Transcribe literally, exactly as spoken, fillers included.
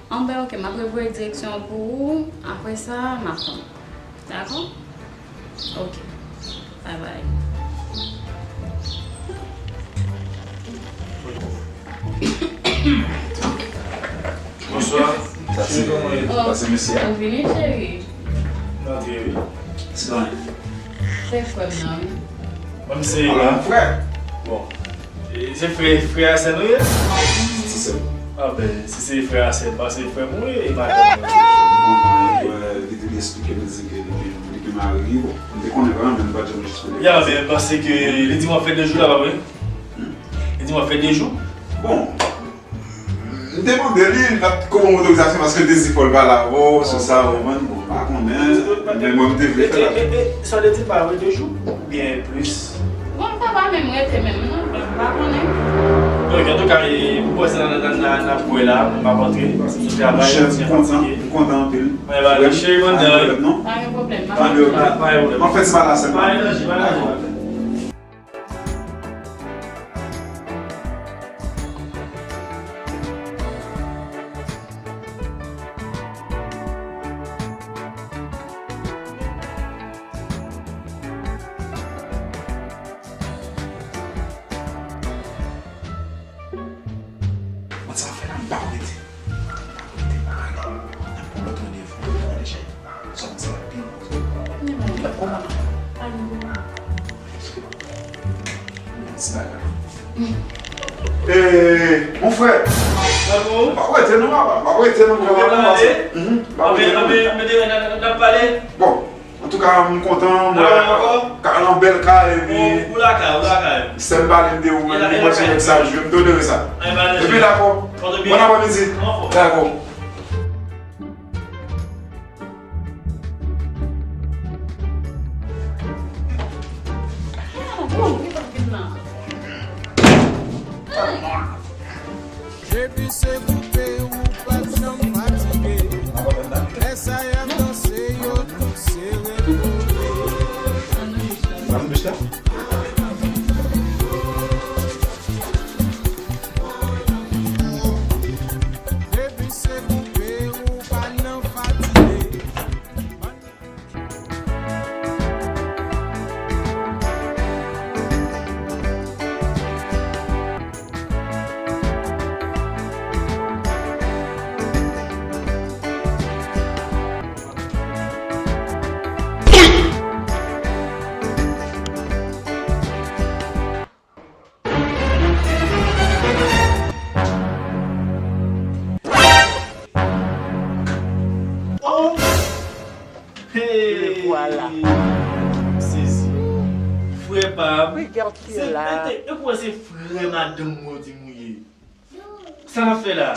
Anben, ok, m ap revoye direksyon an pou ou. Apre sa, m ap tann. Dakò? Ok. Bye bye. Bonswa. Sa se, sa se mesye a. Ou vini, cheri? M antre, wi. Se frè m nan, wi. Mwen, se... Alò, frè. Bon. E, se frè, frè a sè nou ye? Se sè. A ben, si se frè a sè, m panse frè m ou ye, e madanm mwen. Bon, li te eksplike m, li di ke li gen, li gen mari, bon, m te konnen vrèman, men m pa t janm jis konnen. Ya, men m panse ke li di m w ap fè de jou la, pa vre? Hmm? Li di m w ap fè de jou? Bon, m te mande li, l pa t konn otorizasyon paske l te di fò l pale avè w sou sa, ou konprann? Bon, m pa konnen, men mwen m te vle fè l avè l. E, e, e, sa w te di m pa vre de jou? Oubyen plis? Bon, m pa, pa menm rete menm non, m pa konnen. Ok, antouka, e, m panse n a, n a, n a, n ap kwè la, m ap antre, paske m sou travay, m kontan, m kontan anpil. Mwen ba cheri, mwen pa gen pwoblèm non. Pa gen pwoblèm, pa gen pwoblèm. Pa gen pwoblèm. Anfèt, se pa la sèlman. Pa gen danje, pa gen danje. Mwen sa fè la, m pa konn rete. M pa konn rete, m pa rete. N ap pran lòt randevou, tande chè. Sòm sa pi. Kòman? Ti bagay. Eh, mon frè. Bravo. Pa rete non, papa. Pa rete non, papa. Ou te pale? Mhm, pa rete non. Anben, anben, anben, n ap pale. Bon. Antouka, m kontan, m wè ka nan bèl kay, epi... Ou lakay, ou lakay. Sè m pale m de ou, men li mwen se nèg sa, je m tolere sa. Epi dakò, bon aprèmidi. Dakò. Depi se koupe ou pa t janm fatige. Lè sa y ap danse yo tout sere kole. Depi se koupe ou pa nan fatige. Oh! Hey! Vwala. M sezi. Frè pa m. Regarde qui est là. E pou wè se frè madanm mwen di m ou ye. Sa n ap fè la?